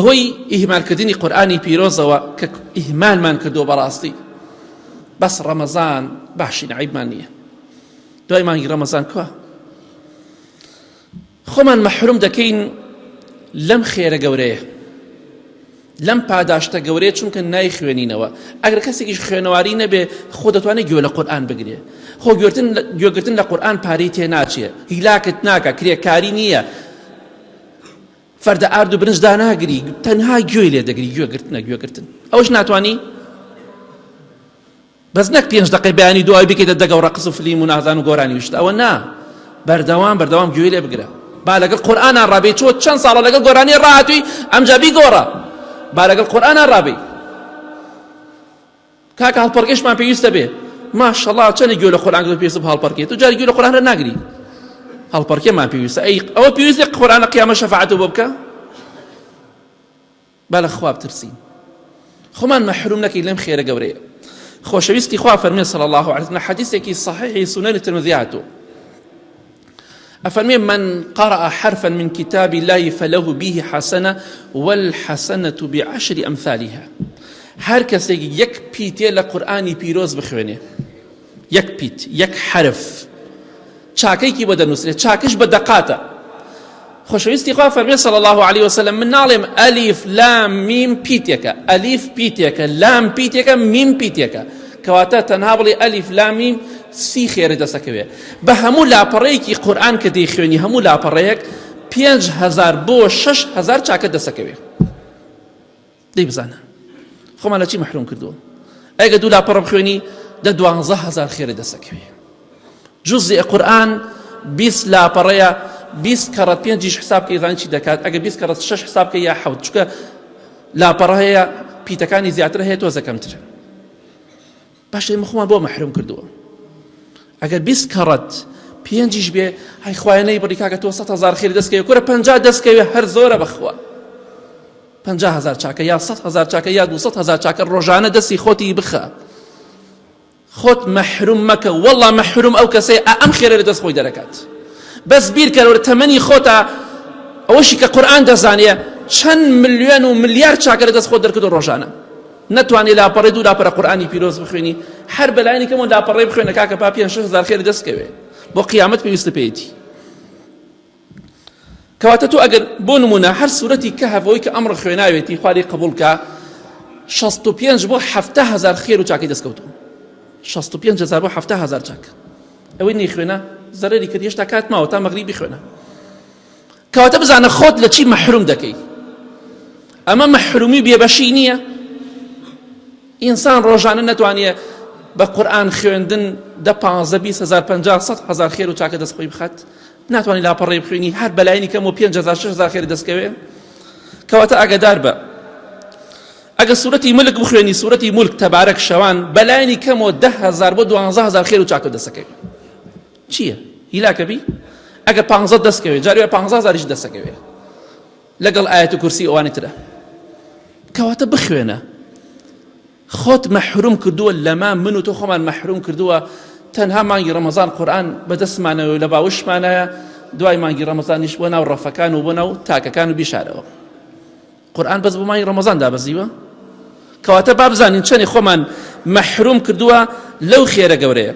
بەهۆی ئیهمالکردنی قورئانی پیرۆزەوە کە ئیهمالمان کردووە بەڕاستی بەس ڕەمەزان باشین عیبمان نییە دوای مانگی ڕەمەزان کوا خۆمان مەحروم دەکەین لەم خێرە گەورەیە لەم پاداشتە گەورەیە چونکە نایخوێنینەوە ئەگەر کەسێکیش خوێنەواری نەبێ خۆ دەتوانێت گوێ لە قورئان بگرێ خۆ گوێگرتن لە قورئان پارەی تێ ناچێ هیلاکت ناکە کرێکاری نییە فەردە ئارد و برنج داناگری تەنها گوێی لێ دەگری گوێگرتنە گوێگرتن ئەوش ناتوانی بەس نەک پێنج دقەی بەیانی دوای بکەیتە دەگە و ڕەقس و فلیم و نازان و گۆرانی وشت ئەوە نا بەردەوام بەردەوام گوێی لێ بگرە با لەگەڵ قورئانا ڕابێ چۆ چەند ساڵە لەگەڵ گۆرانی ڕاهاتووی ئەمجا بیگۆڕە با لەگەڵ قورئانا ڕابێ کاکە هەڵپەڕکێشمان پێویستە بێ ماشەڵا چەنە گوێ لە قورئان گرت پێویستە هەڵپەڕکێ تو جاری گوێ لە قورئان ناگری هەڵپەڕکێمان پێویستە ئەی ئەوە پێویستە قورئان لە قیامەت شەفاعەت بۆ بکە با لە خوا بترسین خۆمان مەحروم نەکەین لەم خێرە گەورەیە خۆشەویستی خوا فەرمی صلی الله علیه وسلم حدیثێکی صحیحی سنن ترمذی هاتوو ئەفەرمێ من قرأ حرفا من کتاب الله فله به حسنة والحسنة بعشر أمثالها هەر کەسێک یەک پیتێ لە قورئانی پیرۆز بخوێنێ یەک پیت یەک حرف چاکەیەکی بۆ دەنووسرێت چاکش بە دەقاتە خۆشەویستی خوا فەرمێ صلی الله علیه وسلم من ناڵێم ئەلیف لام میم پیتێکە ئەلیف پیتێکە لام پیتێکە میم پیتێکە کەواتە تەنها بڵێ ئەلیف لام میم سی خێرە دەسەکەوێ بە هەموو لاپەڕەیەکی قورئان کە دەیخوێنی هەموو لاپەڕەیەک 5000 بۆ 6000 چاکە دەسەکەوێ دەی بزانە خۆمان لە چی مەحروم کردووە ئەگە دوو لاپەڕە بخوێنی دە دوانزە هەزار خێرە دەسەکەوێ جزء قورئان 20 لاپەڕەیە 20 کەڕەت پێنجیش حساب کەی زانی چی دەکات ئەگە 20 کەڕەت شەش حساب کەی یا حەوت چونکە لاپەڕە هەیە پیتەکانی زیاتر هەیە تۆزە کەمترە باشە ئێمە خۆمان بۆ مەحروم کردووە ئەگەر 20 کەڕەت پێنجیش بێ هەی خوایە نەیبڕی کاکە تۆ 100 هزار خێری دەستکەوێ کورە 50 دەستکەوێ هەر زۆرە بەخوا 50 هزار چاکە یا 100 هزار چاکە یا 200 هزار چاکە ڕۆژانە دەستی خۆتی بخە خۆت مەحروم مەکە واللە مەحروم ئەو کەسەی ئا ئەم خێرە لە دەست خۆی دەرەکات بەس بیرکەرەوە تەمەنی خۆتا ئەوەشی کە قورئان دەزانێ چەند ملیۆن و ملیار چاکە لە دەست خۆت دەرکردو ڕۆژانە نەتوانێ لاپەڕەی دوو لاپەرە قورئانی پیرۆز بخوێنی هەر بەلایەنی کەمەوە لاپەڕەی بخوێنە کاکە با پێنج شەش هەزار خێری دەست کەوێ بۆ قیامەت پێویستە پێیەتی کەواتە تۆ ئەگەر بۆ نمونە هەر سورەتی کەهف ئەوەی کە ئەمڕۆ خوێناوێتی خواری قبوڵ کە 65 بۆ 70 هزار خێر و چاکەی دەستکەوتوو 65 هزار بۆ 70 هزار چاک ئەوەی نەیخوێنە زەرەری کرد هێشتا کات ماوە تا مەغریب بخوێنە کەواتە بزانە خۆت لە چی مەحروم دەکەی ئەمە مەحرومی بێبەشی نییە ئینسان ڕۆژانە نەتوانێ بە قورئان خوێندن دە پانزە 20 هزار 50 100 هزار خێر و چاکە دەست خۆی بخات ناتوانانی لاپەڕەی بخوێنی هەر بەلایەنی کەم و 5000 6000 خێر دەستکەوێ کەواتە ئاگادار بە ئەگە سوورەتی ملک بخوێنی سوورەتی ملک تەبارەک شەوان بەلایەنی کەمەوە 10000 بۆ 12000 خێر و چاکە دەستەکەوێ چییە هیلاکە بی ئەگە پ دەستکەوێ جاروێ 15 هزاریش دەستەکەوێ لەگەڵ ئاەت و کورسی ئەوانی ترە کەواتە بخوێنە خۆت مەحروم کردووە لەمە من و تۆ خۆمان مەحروم کردووە تەنها مانگی ڕەمەزان قورئان بەدەستمانەوە لە باوشمانایە دوای مانگی ڕەمەزانیش بۆ ناو ڕەفەکان و بۆ ناو تاکەکان و بیشارەوە قورئان بەس بۆ مانگی ڕەمەزان دابەزیوە کەواتە با بزانین چەنی خۆمان مەحروم کردووە لەو خێرە گەورەیە.